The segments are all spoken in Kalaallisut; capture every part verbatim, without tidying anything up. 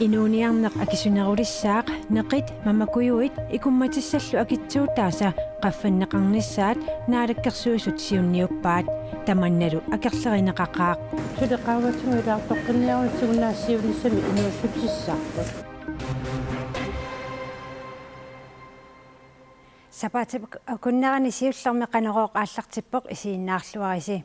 Inuuniarneq akisunerulissaaq neqit mamakujuit ikummatissallu akitsuutaasa qaffanneqarnissaat Naalakkersuisut siunniuppaat, tamannalu akerlerineqaqaaq. Suli qaavatigut ilaartoqqinniaruni tigunnaassiuunissami inuussutissarput. Sapaatip akunnerani siullermi Qanorooq aallartippoq, isiginnaarluarisi.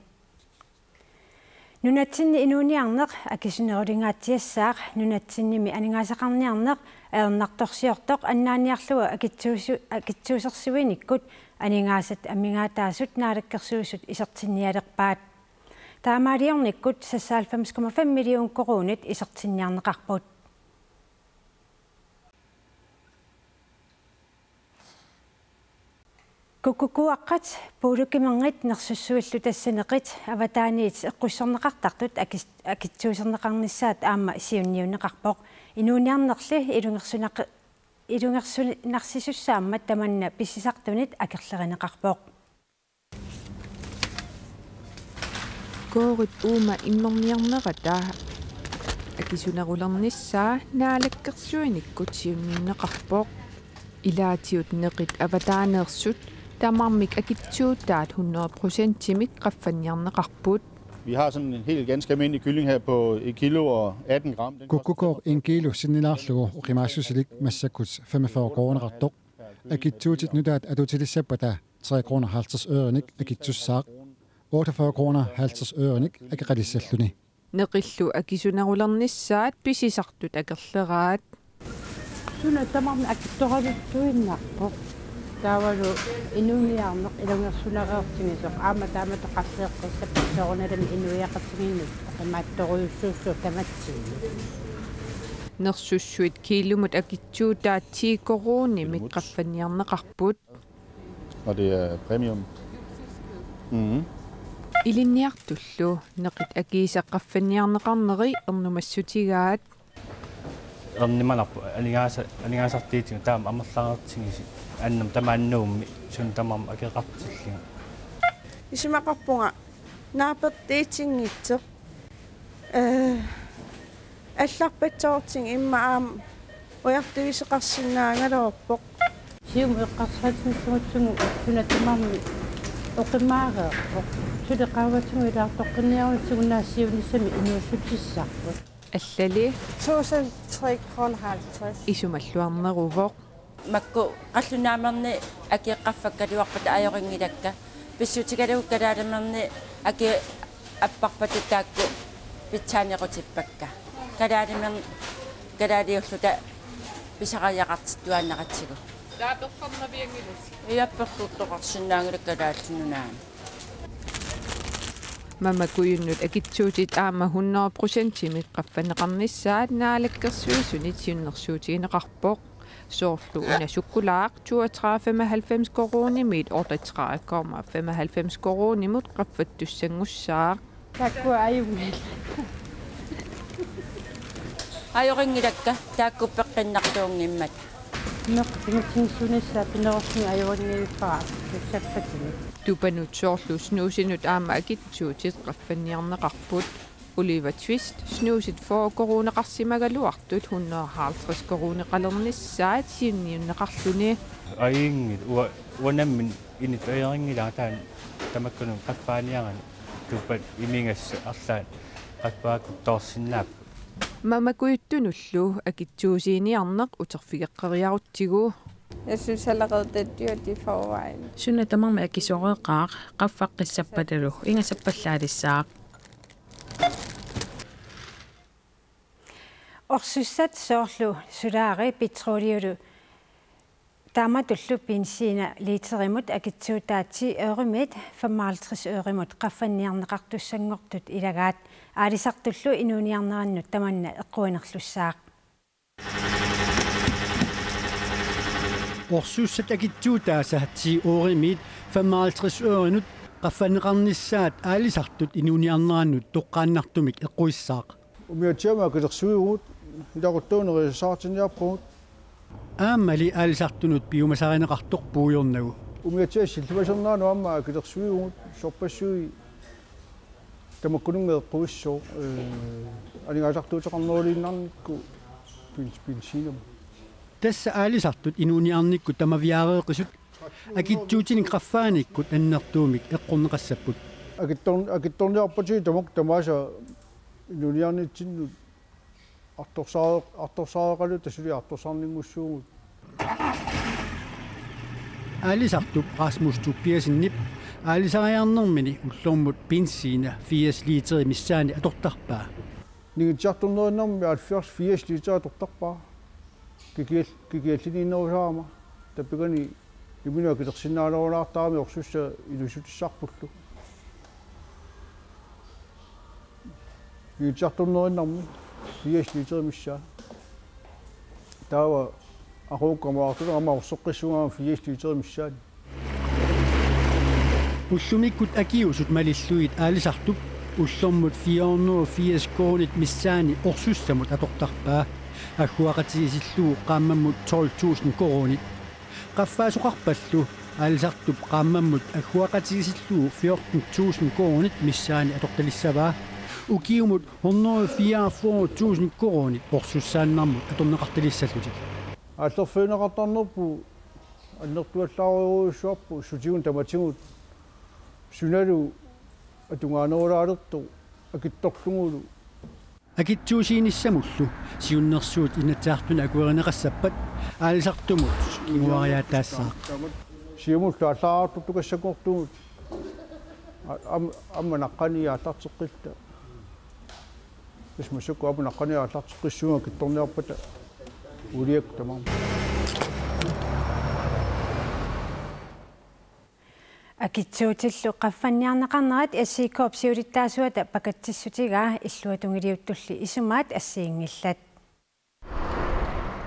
Nunatsinni inuuniarneq akisunerulingaatsiassaaq. Nunatsinnimi aningaasaqarniarneq ajornartorsiortoq annaanniarlugu akitsuusu-, akitsuusersuinikkut aningaasat amigaataasut Naalakkersuisut isertinnialerpaat. Taamaaliornikkut seksoghalvfems komma fem million koruunit isertinniarneqarput. Kukkukuaqqat puulukimerngit nersussuillu tassa neqit avataaniit eqqussorneqartartut akis-, akitsuuserneqarnissaat aamma siunniunneqarpoq. Inuuniarnerli ilungersunaq-, ilungersunarsisussaammat tamanna pissisartunit akerlerineqarpoq. Koorit uuma immerniarnerata akisunerulernissaa Naalakkersuinikkut siunniunneqarpoq. Ilaatigut neqit avataaneersut tamarmik akitsuutaat hundrede procentimik qaffanniarneqarput. Vi har sådan en helt ganske almindelig kylling her på et kilo og atten gram. Den koster Kukkukooq en kilo sinnilaarlugu oqimaassusilik massakkut femogfyrre koruuneqartoq. Akitsuutit nutaat atuutilissappata tre kroner halvtreds ørenik akitsussaaq. Otteogfyrre kroner halvtreds ørenik akeqalissalluni. Neqillu akisunerulernissaat pissisartut akerleraat. Suna tamarmi akitsoraluttuinnarpoq. Taavalu inuuniarneq ilungersunareertigisoq aamma taamatut qalleeqqissappat soorunalimi inuiaqatigiinnut oqimaatsorujussuussaaq tamatsinnut. Nersussuit kiilumut akitsuutaat ti koruunimik qaffanniarneqarput. Og det er premium. Mhm. Ilinniartullu neqit akiisa qaffanniarneqarneri ernumassutigaat. Ernumanarpoq aningaasa-, aningaasartuutigut taama amerlareertigisi annernut tamaani Nuummi suna tamarmi akeqartillugu. Isumaqarpunga naapertuutinngitsoq. Eh, allarpassuartigut immaqa aamma ujartuisoqarsinnaagaluarpoq. Siumut eqqarsaatigissagutsigu suna tamarmi oqimaareerpoq. Suli qaavatigut ilaartoqqinniaruni tigunnaassiuunissami inuussutissarput. Allali tusind tre kroner halvtreds. Isumalluarneruvoq. Makku qallunaamernit akeqarfakkaluarpata ajorinngilakka. Pissutigalugu kalaalimernit akeqarfakkaluarpata taakku pitsaanequtippakka. Kalaalimer-, kalaaliulluta pisariaqartittuaannaratsigu. Tapersornavianngilasi. Iapperluuttoqarsinnaanngilakka Kalaallit Nunaanni. Mamakujunnut akitsuutit aamma hundrede procentimik qaffanneqarnissaat Naalakkersuisunit siunnersuutigineqarpoq. Soorlu una sukkulaaq toogtredive komma halvfems koruunimiit otteogtredive komma femoghalvfems koruunimut qaffattussanngussaaq. Taakku ajunngillat. Ajorinngilakka taakku peqqinnartuunngimmata. Meeqqat pingasunnissaat pinerussunga ajorinngilluinnarpara tussappatini. Tupanut soorlu snuusinut aamma akitsuutit qaffanniarneqarput. Oliver Twist snuusit fyrre koruuneqarsimagaluartut hundrede halvtreds koruuneqalernissaat siunniunneqarluni. Ajunngilaq, ua-, uanga nammineq init ajorinngilara taanna tamakkununnga qaffaaniarani, tupat imigassat arlaat qaffaakuttoorsinnaapput. Mamakujuttunullu akitsuusiiniarneq uterfigeqqeriarutsigu. Jeg synes allerede, det er dyrt i forvejen. Suna tamarmi akisoreeqaaq, qaffaqqissappatalu ingasappallaalissaaq. Orsussat soorlu solaari, petroliulu taamatullu benziina literimut akitsuutaat ti øremiit femoghalvtreds øremut qaffanniarneqartussanngortut ilagaat, aalisartullu inuuniarnerannut tamanna eqquinerlussaaq. Orsussat akitsuutaasa ti øremiit femoghalvtreds ørenut qaffanneqarnissaat aalisartut inuuniarnerannut toqqaannartumik eqquissaaq. Umiatsiamut akilersuivugut, ilaquttakka nerisassartinniarpugut. Aammali aalisartunut piumasarineqartoq puigornagu. Umiatsiaq sillimasinnaanut aamma akilersuivugut, sorpassuit Tamakkuninnga eqquissooq, ee, aningaasartuuteqarneruliinnarnikku pin-, pinsiinama. Tassa aalisartut inuuniarnikkut tamaviaareeqisut akitsuutinik qaffaanikkut annertuumik eqqorneqassapput. Akittor-, akittorniarpatigit tamakku tamaasa inuuniarnitsinnut artorsaa-, artorsaareqaluta suli artorsarninngussuugut. Aalisartup Rasmus Tobiassenip aalisariarnermini ullormut pinsiina firs literi missaani atortarpaa. Ningitsiartornerinnarmi halvfjerds firs literi atortarpaa. Kikial-, kikialliniinnerusarama. Tappikani imminut akilersinnaanerulaartarami orsussaq inuussutissarpullu. Ningitsiartornerinnarmi firs literi missaa. Taava aquukka aamma artut aamma orsoqqissuunga firs literi missaani. Ullumikkut akiusut malillugit aalisartup ullormut fire hundrede og firs koruunit missaani orsussamut atortarpaa. Agguaqatigiissillugu qaammammut tolv tusind koruunit. Qaffaasoqarpallu aalisartup qaammammut agguaqatigiissillugu fjorten tusind koruunit missaani atortalissavaa. Ukiumut hundrede fireogfyrre tusind koruunit orsussaannarmut atorneqartalissallutik. Aallerfigineqartarnerput annertuallaarujussuarput sutigut tamatigut sunalu atugaanerulaalertoq akittorlugulu. Akitsuusiinissamullu siunnersuut Inatsisartuni akuerineqassappat aalisartumut kinguariaataassaaq. Siumullu aallaartortukassanngortugut a-, am-, aamma naqqani aallarteqqilluta. Tassa massakkut aamma naqqani aallarteqqissuunga akittorniarpata uuliakkut tamarmik. Akitsuutillu qaffanniarneqarnerat S I K-p siulittaasuata pakatsissutigaa illuatungiliuttulli isumaat assigiinngillat.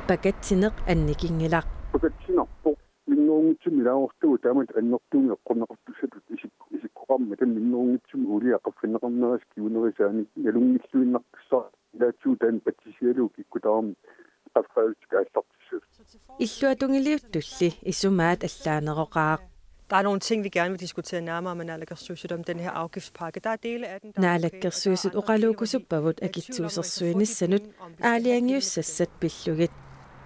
Pakatsineq annikinngilaq. Pakatsinarpoq minnerunngitsumik ilaasortagut taamatut annertuumik eqqorneqartussatut isik-, isikkoqarmat taanna minnerunngitsumik uulia qaffanneqarnerisa kingunerisaanik nalunngilluinnartussaq ilaatsigut taanna patsisigalugu kikkut tamarmik qaffaajussutut aallartissatut. Illuatungiliuttulli isumaat allaaneroqaaq. Der er nogle ting, vi gerne vil diskutere nærmere med naalakkersuisut om den her afgiftspakke. Der er dele af den, der er tilbage, og der er andre dele, hvor vi ikke er i tvivl om, at vi kan få et eller andet igennem, om vi skal have gennemført det. Naalakkersuisut oqaluukusuppagut akitsuusersuinissannut aalajangiussat pillugit.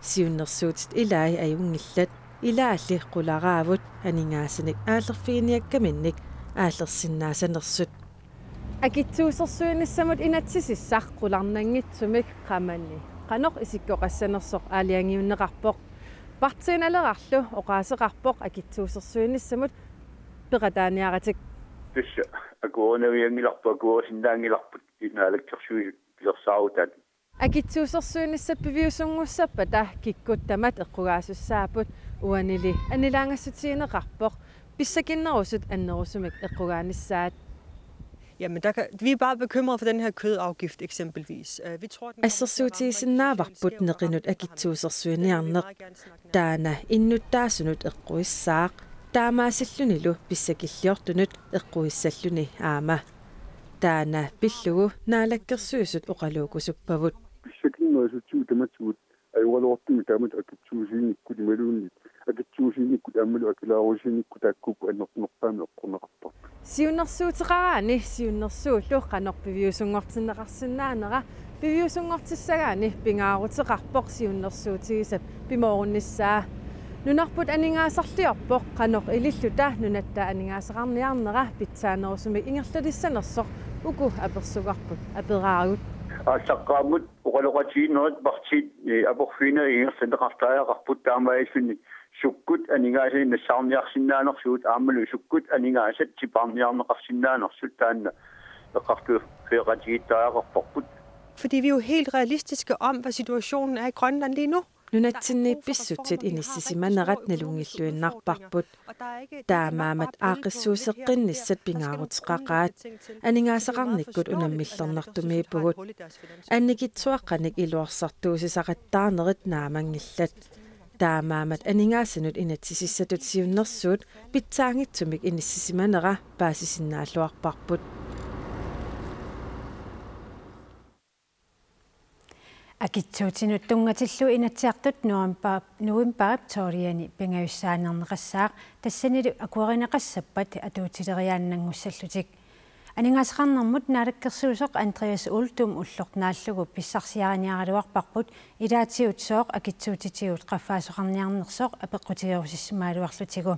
Siunnersuutit ilai ajunngillat. Ilaalli qularaavut aningaasanik aallerfiginiakkaminnik aallersinnaasanersut. Akitsuusersuinissamut inatsisissaq qularnanngitsumik qamani qanoq isikkoqassanersoq aalajangiunneqarpoq. Partii Nalerarlu oqaaseqarpoq akitsuusersuinissamut peqataaniaratik. Tassa akuerinavianngilarput, akuerisinnaanngilarput, Naalakkersuisut pilersaarutaat. Akitsuusersuinissat piviusunngussappata kikkut tamat eqqugaasussaapput, uanili annilaangassutigineqarpoq pissakinnerusut annerusumik eqqugaanissaat. Jamen, der kan, vi er bare bekymrede for den her kødafgift eksempelvis. Øh, vi tror, den kommer til at ramme rigtig skævt. Assersuutigisinnaavavut neqinut akitsuusersuiniarneq. Taanna innuttaasunut eqquissaaq. Taamaasillunilu pissakilliortunut eqquissalluni aamma. Taanna pillugu Naalakkersuisut oqaluukusuppavut. Pissakinnerusut tamatigut ajoraluartumik taamatut akitsuusiinikkut imaluunniit akitsuusiinikkut aammalu akilaarusiinikkut taakkuupput annertunerpaamik eqqorneqartartut. Siunnersuuteqaraanni siunnersuullu qanoq piviusunngortinneqarsinnaanera piviusunngortissagaanni pingaaruteqarpoq siunnersuutigisap pimoorunnissaa. Nunarput aningaasarliorpoq qanoq ililluta nunatta aningaasaqarniarnera pitsaanerusumik ingerlalissanersoq uku apersugarput aperaagut. Aallaqqaammut oqaloqatigiinnerit partiit, eh, aporfiinerit ingerlanneqartariaqarput, taamaalilluni sukkut aningaasanik nassaarniarsinnaanersugut aammalu sukkut aningaasat tipaarniarneqarsinnaanersut taanna eqqartueqatigiittariaqarparput. Fordi vi er jo helt realistiske om, hvad situationen er i Grønland lige nu. Nunatsinniippissutsit inissisimanerat nalunngilluinnarparput. Taamaammat aaqqissuusseqqinnissat pingaaruteqaqaat. Aningaasaqarnikkut unammillernartumiippugut. Annikitsuaqqanik iluarsartuussisaqattaarnerit naamanngillat. Taamaammat aningaasanut inatsisissatut siunnersuut pitsaanngitsumik inissisimanera paasisinnaalluarparput. Akitsuutinut tunngatillugu Inatsisartut november-, novembarip tolvianni pingajussaaneerneqassaaq, tassanilu akuerineqassappat atuutileriaannanngussallutik. Aningaasaqarnermut naalakkersuisoq Andreas Uldum ulloq naallugu pissarsiariniaraluarparput ilaatigut sooq akitsuutitigut qaffaasoqarniarnersoq apeqqutigerusissimagaluarlutigu.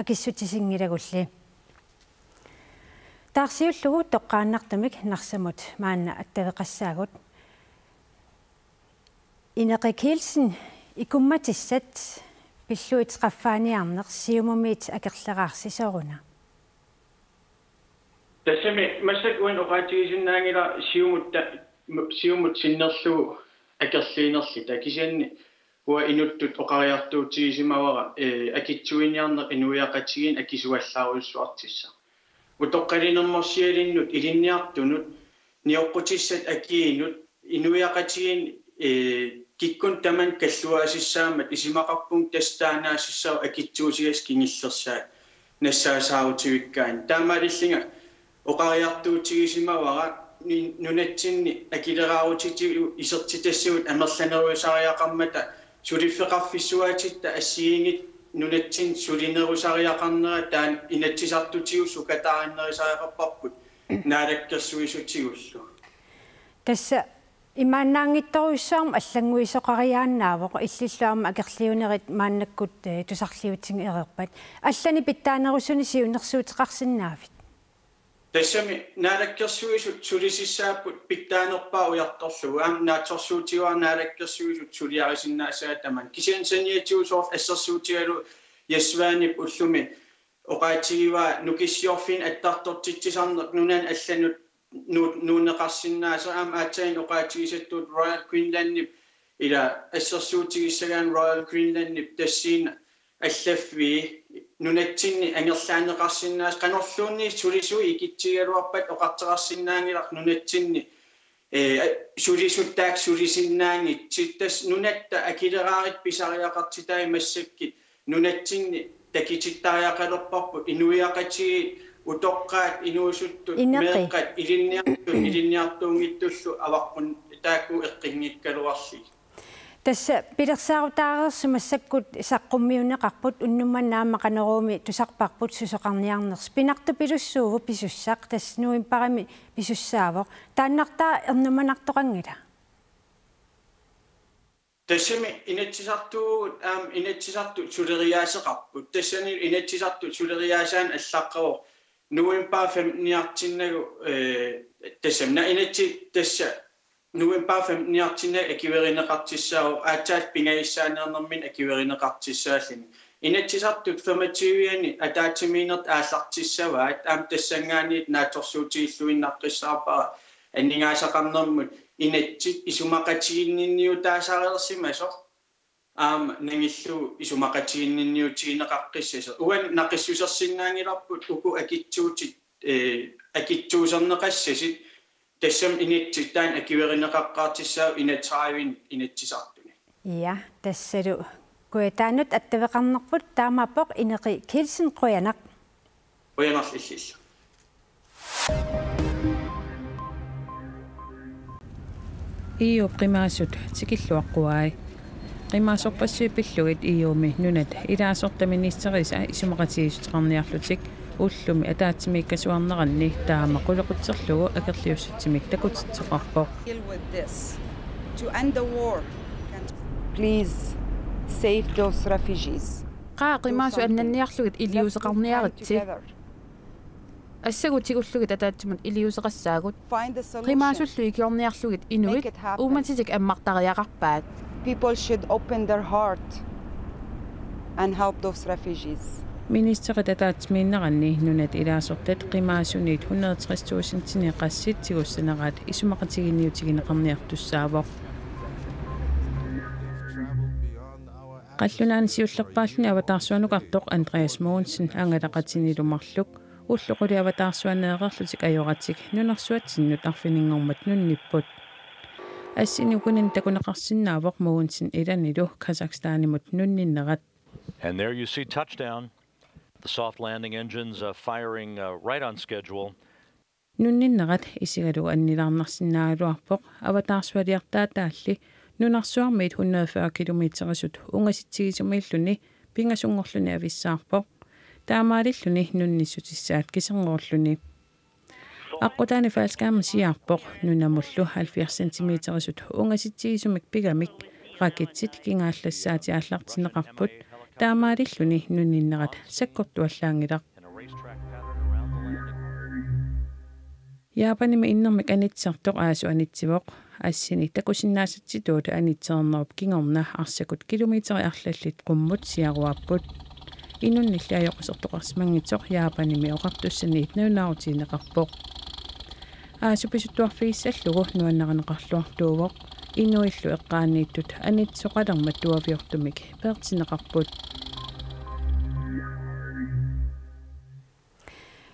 Akissutissinngilagulli. Taarsiullugu toqqaannartumik Narsamut maanna attaveqassaagut. Ineqi Kielsen, ikummatissat pillugit qaffaaniarneq Siumumiit akerleraarsi sooruna? Tassami massakkut uani oqaatigisinnaanngilara Siumut ta-, Siumut sinnerlugu akerliinerluta, kisianni uanga inuttut oqariartuutigisimavara, ee, akitsuiniarneq inuiaqatigiinni akisuallaarujussuartissaq. Utoqqalinermorsialinnut ilinniartunut, nioqqutissat akiinut, inuiaqatigiinni, ee, kikkunnut tamanut kalluaasissaammat isumaqarpunga tassa taanna aasassaq akitsuutigassat kingullersaat nassaasaarutivikkaanni. Taamaalillunga oqariartuutigisimavara ni-, nunatsinni akileraarutitigut isertitassagut amerlanerusariaqarmata suliffeqarfissuaatitta assigiinngitsut nunatsinni sulinerusariaqarnera taanna Inatsisartutigut sukataarinnerusariaqarparput Naalakkersuisutigullu. Tassa imaannaanngitsorujussuarmik allannguisoqariaannaavoq, illillu aamma akerliunerit maannakkut, eh, tusarliutigereerpat. Allanik pitsaanerusuni siunnersuuteqarsinnaavit? Tassami Naalakkersuisut sulisissaapput pitsaanerpaaq ujartorlugu. Aamma naatsorsuutigaara Naalakkersuisut suliarisinnaassavat tamanna. Kisianni saniatigut soorlu assersuutigalugu Jess Svanep ullumi oqaatigivaa nukissiorfinnut attartortitsisarneq nunanut allanut nuu-, nuunneqarsinnaasoq, aamma aatsaat oqaatigisattuut Royal Greenlandip, ila assersuutigissagaanni Royal Greenlandip tassani allaffii nunatsinni angerlaanneqarsinnaasoq, qanorluunniit sulisui ikitsigigaluarpata oqartoqarsinnaanngilaq nunatsinni, ee, sulisut taakku sulisinnaanngitsut. Tassa nunatta akileraarutta pisariaqartitaat massakkut nunatsinni takutittariaqalerparput inuiaqatigiit, utoqqaat, inuusuttut, Ineqi. Meeqqat, ilinniartut, ilinniartuunngitsullu avaqqun taakku eqqunngikkaluarlugit. Tassa pilersaarutaareersoq massakkut saqqummiunneqarput, unnuk manna aamma Qanoruumi tusarparput susoqarniarnersoq. Pinartupilussuuvoq pisussaq, tassa novembarimi pisussaavoq. Taannartaa ernumanartoqanngila? Tassami Inatsisartut, aamma Inatsisartut suleriaaseqarput. Tassani Inatsisartut suleriaasaanni allaqqavoq november femten-iartinnagu, ee, tassami na inatsi tassa november femten-iartinnagu akuerineqartussaavoq, aatsaat pingajussaaniarnermini akuerineqartussaalluni. Inatsisartut femogtyve-ani ataatsimiinnertut aallartissavaat, aamma tassanngaanniit naatsorsuutigilluinnaqqissaarpara aningaasaqarnermut inatsit isumaqatiginninniutaasareersimasoq, aamma nangillugu isumaqatiginninniutigineqaqqissasoq. Uani naqissusersinnaanngilarput uku akitsuutit, ee, akitsuuserneqassasut, tassami inatsit taanna akuerineqaqqaartussaavoq enogtredive Inatsisartuni. Ja, tassalu Kujataanut attaveqarnerput taamaappoq. Ineqi Kielsen, qujanaq. Qujanarlu illillu. E U-p qimaasut tikilluaqquai. Qimaasorpassuit pillugit E U-mi nunat ilaasortat ministerisa isumaqatigiissuteqarniarlutik ullumi ataatsimiikkasuarneranni taama qulequtserlugu akerliussutsimik takutitseqarpoq. Deal with this. To end the war. Please save those refugees. Qaa qimaasut annanniarlugit iliuuseqarniaritsi. Assagut tigullugit ataatsimut iliuuseqassaagut. Qimaasullu ikiorniarlugit inuit uummatitik ammartariaqarpaat. People should open their heart and help those refugees. Ministerit ataatsimiinneranni nunat ilaasortat qimaasuniit hundrede tres tusindinik qassit tigussaneraat isumaqatiginniutigineqarniartussaavoq. Qallunaanut siullerpaalluni avataarsuanukartoq Andreas Mogensen angalaqatinilu marluk ullut qulit avataarsuaneereerlutik ajoratik nunarsuatsinnut arfininngormat nunnipput. Assini ukunani takuneqarsinnaavoq Mogensen ilanilu Kazakhstanimut nunninnerat. And there you see touchdown. The soft landing engines, uh, firing, uh, right on schedule. Nunninnerat isigalugu annilaarnarsinnaagaluarpoq avataarsualiartaataalli nunarsuarmiit hundrede fyrre kilometerisut ungasitsigisumilluunniit pingasunngorluni avissaarpoq. Taamaalilluni nunnissutissaat kiserngoolluni. Aqqutaani faldskærmi siaarpoq, nunamullu halvfjerds centimeterisut ungasitsigisumik pigamik, raketsit kingaallassaatiaallartinneqarput, taamaalilluni nuninnerat sakkortuallaanngilaq. Japanimi innermik anitsisartoq Aasu anitsivoq. Assini takusinnaasatsitut anitsereernerup kingorna arsakut kilometerit arlallit qummut siaruaapput. Inunnilli ajoqusertoqarsimanngitsoq Japanimi oqartussaniit nalunaarutigineqarpoq. Aasu pisuttuarfigissallugu nuannarineqarluartuuvoq. Inuillu eqqaaniittut anitsisoqalermat tuaviortumik peertinneqarput.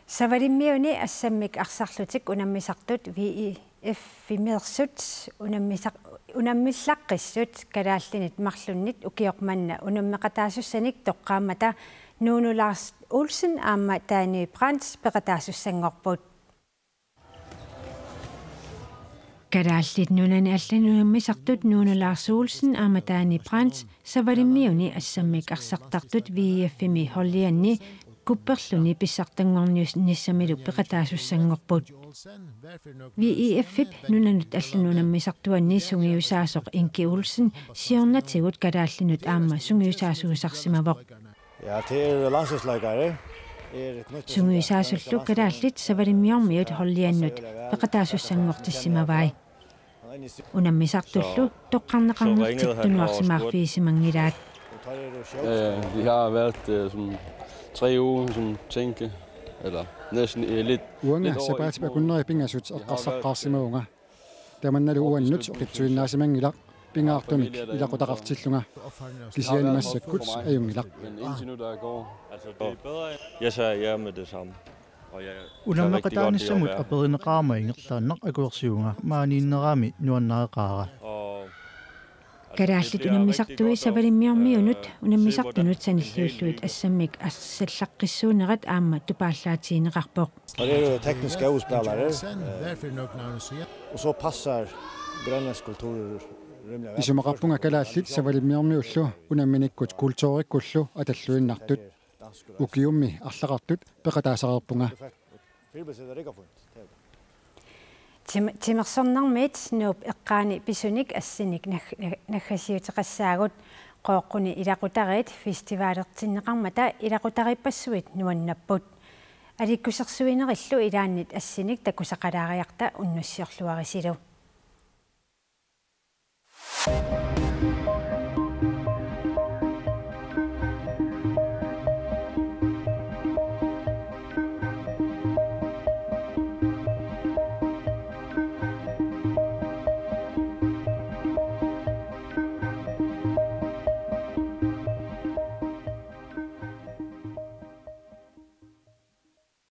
Savalimmiuni assammik arsarlutik unammisartut V E F-imeersut unammisar-, unammillaqqissut kalaallinit marlunnit ukioq manna unammeqataasussanik toqqaammata Nuunu Lars Olsen aamma Danny Brandt peqataasussanngorput. Kalaallit nunani allani unammisartut Nuunu Lars Olsen aamma Danny Brandt Savalimmiuni assammik arsartartut V E F-imi holdianni kupperluni pissartanngornissamilu peqataasussanngorput. V E F-ip nunanut allanut unammisartuanni sungiusaasoq Inki Olsen siornatigut kalaallinut aamma sungiusaasuusarsimavoq. Ja, det er landsholdsløbere. Sungiusaasullu kalaallit Savalimmiormiut holdiannut peqataasussanngortissimavai. Unammisartullu toqqarneqarnertik tunuarsimaarfigisimanngilaat. Øh, vi har været øh, sådan tre uger, sådan tænke, eller næsten øh, lidt, Uanga lidt over en sapaatip uge. Akunneri pingasut eqqarsaqqaarsimavunga. Tamannalu uannut oqitsuinnaasimanngilaq, pingaartumik ilaqutaqartillunga. Kisianni massakkut ajunngilaq. Men indtil nu, der går. Jeg sagde ja med det samme. Og jeg kan rigtig godt lide at Unammeqataanissamut være her. Aperineqarama ingerlaannaq akuersivunga, maaniinnerami nuannareqaara. Og Kalaallit unammisartui Savalimmiormiunut unammisartunut sanilliullugit assammik arsallaqqissuunerat aamma tupaallaatigineqarpoq. Og det er jo tekniske udspillere. Og så passer grønlandsk kultur rimelig godt. Isumaqarpunga kalaallit Savalimmiormiullu unamminikkut kulturikkullu atalluinnartut. Ukiummi arlaqartut peqataasareerpunga. Tim-, timersornermiit Nuup eqqaani pisunik assinik nag-, nag-, naggasiuteqassaagut. Qooqquni ilaqutariit festivalertinneqarmata ilaqutariippassuit nuannapput. Alikkusersuinerillu ilaannit assinik takusaqalaariarta unnussiorluarisilu.